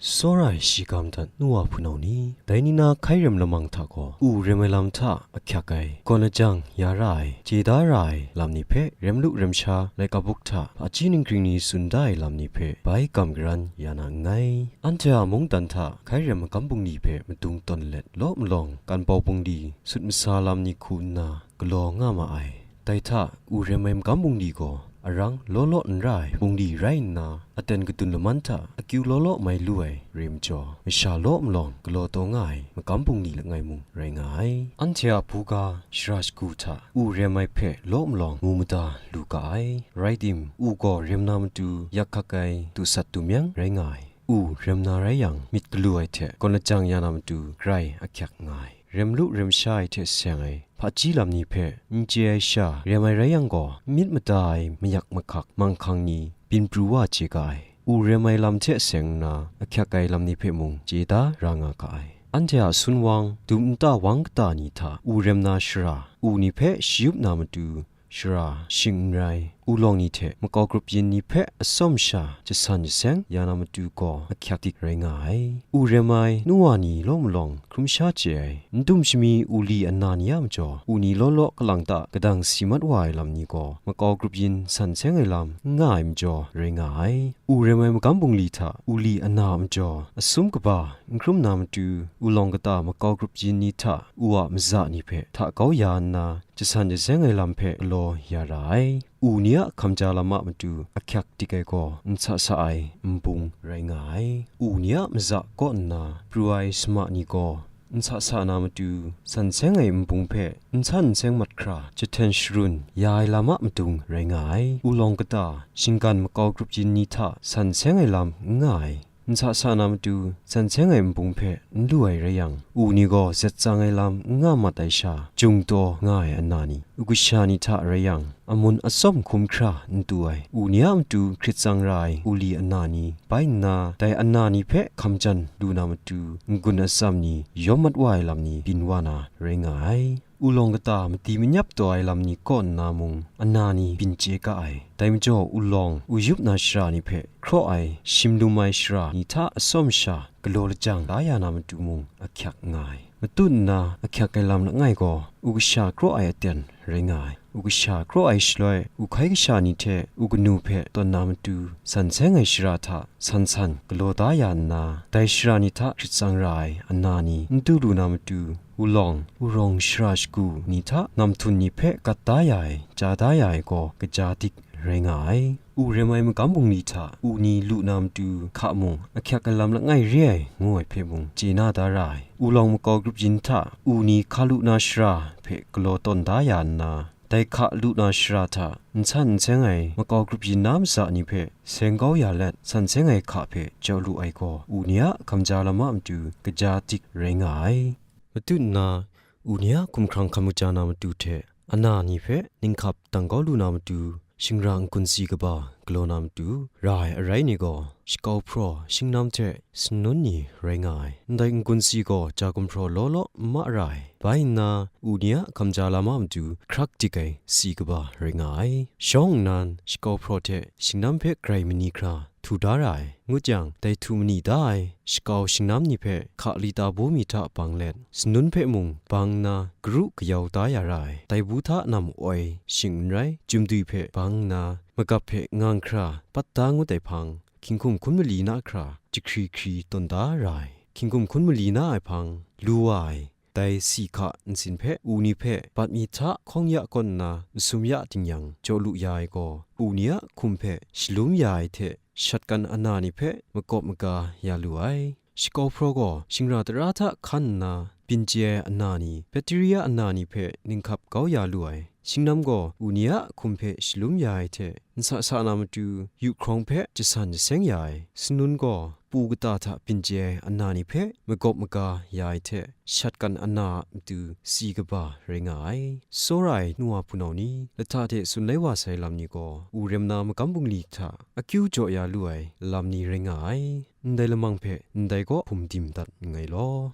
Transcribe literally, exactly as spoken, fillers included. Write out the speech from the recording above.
Tsawra ai shi ga madat nu wa hpunau ni, dai ni na hkai rem lamang hta gaw, u rem ai lam hta ahkyak ai, gawn lajang ya ra ai, chye da ra ai lam ni hpe rem lu rem sha, laika buk hta hpaji ninggring ni tsun da ai lam ni hpe bai gam garan ya na nngai. Anhte a mungdan hta hkai rem magam bungli hpe madung tawn let, law malawng kanpau bungli sut masa lam ni hku nna galaw nga ma ai. Dai hta, u rem ai magam bungli gaw arang law law n ra ai bungli rai nna, aten kadun laman hta akyu law law mai lu ai re majaw, masha law malawng galaw taw nga ai magam bungli langai mung rai nga ai. Anhte a buga shara shagu hta u rem ai hpe law malawng mu mada lu ga ai. Rai tim, u gaw rem na matu yak hkak ai dusat dumyang rai nga ai. U rem na rai yang, myit galu ai hte gawn lajang ya na matu grai ahkyak nga ai. Rem lu rem sha ai hte seng ai hpaji lam ni hpe n chye ai sha rem ai rai yang gaw, myit mada ai mayak mahkak manghkang ni byin pru wa chye ga ai. U rem ai lam hte seng nna ahkyak ai lam ni hpe mung chye da ra nga ga ai. Anhte a sunwang, dum nta wang kata ni hta u rem na shara, u ni hpe shayup na matu shara shing n rai, u lawng ni hte makau grup yin ni hpe atsawm sha jasan jaseng ya na matu gaw ahkyak dik rai nga ai. U rem ai nu wa ni law malawng hkrum sha chye ai, n dum shami u li ana ni a majaw, u ni law law kalang ta kadang si mat wa ai lam ni gaw, makau grup yin san seng ai lam n nga ai majaw rai nga ai. U rem ai magam bungli hta u li ana a majaw, asum kaba n hkrum na matu, u lawng kata makau grup yin ni hta u a maza ni hpe hta kau ya nna, jasan jaseng ai lam hpe galaw ya ra ai. U ni a hkamja lam a matu ahkyak dik ai gaw, n sa sa ai nbung rai nga ai. U ni a maza kaw nna pru ai sama ni gaw, n sa sa na matu, san seng ai nbung hpe n san n seng mat hkra jahten sharun ya ai lam a madung rai nga ai. U lawng kata, shinggan makau grup yin ni hta san seng ai lam n nga ai. N sa sa na matu, san seng ai nbung hpe n lu ai rai yang, u ni gaw zet tsang ai lam n nga mat ai sha, jung taw nga ai ana ni, u kasha ni hta rai yang, amun atsawm hkum hkra n tu ai, u ni a matu hkrit tsang ra ai u li ana ni, bai nna, dai ana ni hpe hkam jan lu na matu, n-gun atsam ni, yawm mat wa ai lam ni byin wa na rai nga ai. U lawng kata madi manyap taw ai lam ni kaw nna mung, ana ni byin chye ga ai. Dai majaw, u lawng, u yup na shara ni hpe hkraw ai, shim lum ai shara ni hta atsawm sha galaw lajang la ya na matu mung ahkyak nga ai. Matut nna ahkyak ai lam langai gaw, u kasha kraw ai aten rai nga ai. U kasha kraw ai shaloi, u hkai kasha ni hte u kanu hpe tawn na matu, san seng ai shara hta san san galaw da ya nna, dai shara ni hta hkrit tsang ra ai ana ni n du lu na matu, u lawng, u rawng shara shagu ni hta namhtun ni hpe gat da ya ai, chya da ya ai gaw kaja dik rai nga ai. U rem ai magam bungli hta u ni lu na matu hka mung, ahkyak ai lam langai re ai, ngu ai hpe mung chye na da ra ai. U lawng makau grup yin hta u ni hka lu na shara hpe galaw tawn da ya nna, dai hka lu na shara hta n san n seng ai makau grup yin na masa ni hpe seng kau ya let, san seng ai hka hpe jaw lu ai gaw, u ni a hkamja lam a matu kaja dik rai nga ai. Matut nna, u ni a hkumhkrang hkam kaja na matu hte, ana ni hpe ninghkap dang kau lu na matu, shingra n-gun si kaba galaw na matu ra ai arai ni gaw, shakau hpraw shingnam hte sanun ni rai nga ai. Ndai n-gun si gaw ja gumhpraw law law n ma ra ai. Bai nna, u ni a hkamja lam a matu hkrak dik ai si kaba rai nga ai. Shawng nnan, shakau hpraw hte shingnam hpe grai mani hkra htu da ra ai. Ngut yang, dai htu mani da ai shakau shingnam ni hpe hka lita bu mi hta bang let, sanun hpe mung bang nna garu kayau da ya ra ai. Dai bu hta nam oi shing n rai, chyum dwi hpe bang nna, magap hpe ngang hkra pat da ngut ai hpang, hkinghkum hkun mali na hkra jahkri hkri tawn da ra ai. Hkinghkum hkun mali na ai hpang, lu wa ai, dai si hka nsin hpe u ni hpe bat mi hta hkawng ya kawn nna, nsum ya ting yang jaw lu ya ai gaw, u ni a hkum hpe shalum ya ai hte, shat kan ana ni hpe makawp maga ya lu ai. Shakau hpraw gaw shingra tara hta hkan nna, byin chye ai ana ni, Pekteri a ana ni hpe ninghkap kau ya lu ai. Shingnam gaw u ni a hkum hpe shalum ya ai hte, n sa sa na matu yu hkrawng hpe jasan jaseng ya ai. Sanun gaw pu kata hta byin chye ai ana ni hpe magawp maga ya ai hte, shat kan ana a matu si kaba rai nga ai. Tsawra ai nu wa hpunau ni, lahta hte tsun lai wa sai lam ni gaw, u rem na magam bungli hta akyu jaw ya lu ai lam ni rai nga ai. Ndai lamang hpe ndai kaw hpum dim dat nngai law.